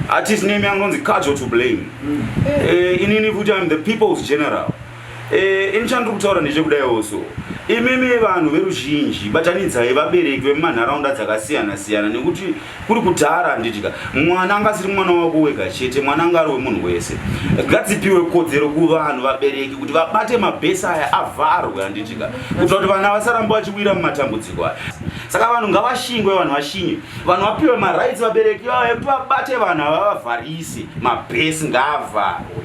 Artist name yangu inonzi Kajo to blame. Inini futi I'm the people's general. Ini chandiri kutaura ndechekudai also. Imimi vanhu veruzhinji, batanidzai vabereki vemumanharaunda dzakasiyana siyana, nekuti kuri kudhara, handitika, mwana anga asiri mwana wako wega chete, mwana anga ari wemunhu wese. Ngadzipiwe kodzero kuvanhu vabereki kuti vabate mabhesi aya avharwe, handitika, kuitira kuti vana vasaramba vachiwira mumatambudziko aya. Saka vanhu ngavashingwe, vanhu vashinye, vanhu vapiwe marights, vabereki vavo, ekuti vabate vanhu ava, vavhavharise mabhesi, ngaavharwe.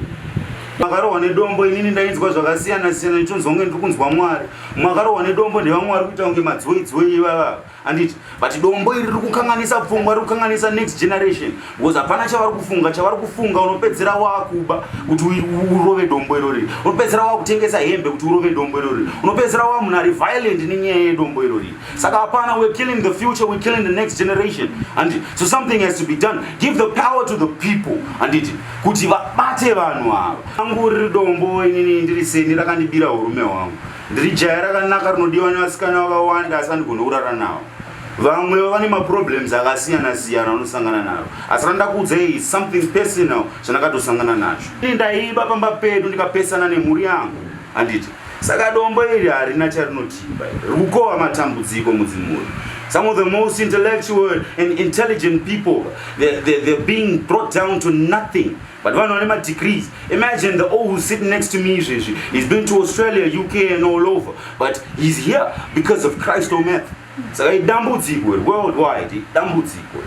Makarohwa nedombo, inini ndainzwa zvakasiyana siyana, ndichonzwa kunge ndiri kunzwa Mwari. Makarohwa nedombo ndevamwari, kuita kunge madzoidzoi ivava, handiti? But dombo iri riri kukanganisa pfungwa, riri kukanganisa next generation, because hapana chavari kufunga. Chavari kufunga, unopedzera wakuba kuti urove dombo irori, unopedzera wakutengesa hembe kuti urove dombo irori, unopedzera wamunhu ari violent nenyaya yedombo irori. Saka hapana, we're killing the future, we're killing the next generation, and so something has to be done. Give the power to the people, handiti, kuti vabate vanhu ava. Angu riri dombo, inini ndiri seni, rakandibira urume hwangu. Ndiri jaya rakanaka rinodiwa nevasikana vakawanda, asi handigoni kurara navo. Vamwe vane maproblems akasiyana siyana vanosangana naro, asi randakuudzai is something personal zvandakatosangana nacho. Ini ndaiba pamba pedu, ndikapesana nemhuri yangu, handiti? Saka dombo iri harina charinotipa, riri kukohwa matambudziko mudzimhuri. Some of the most intellectual and intelligent people, they're being brought down to nothing, but vanhu vane madegrees. Imagine the all who's sitting next to me izvezvi, he's been to Australia, UK and all over, but he's here because of crystal meth. Saka idambudziko worldwide, idambudziko.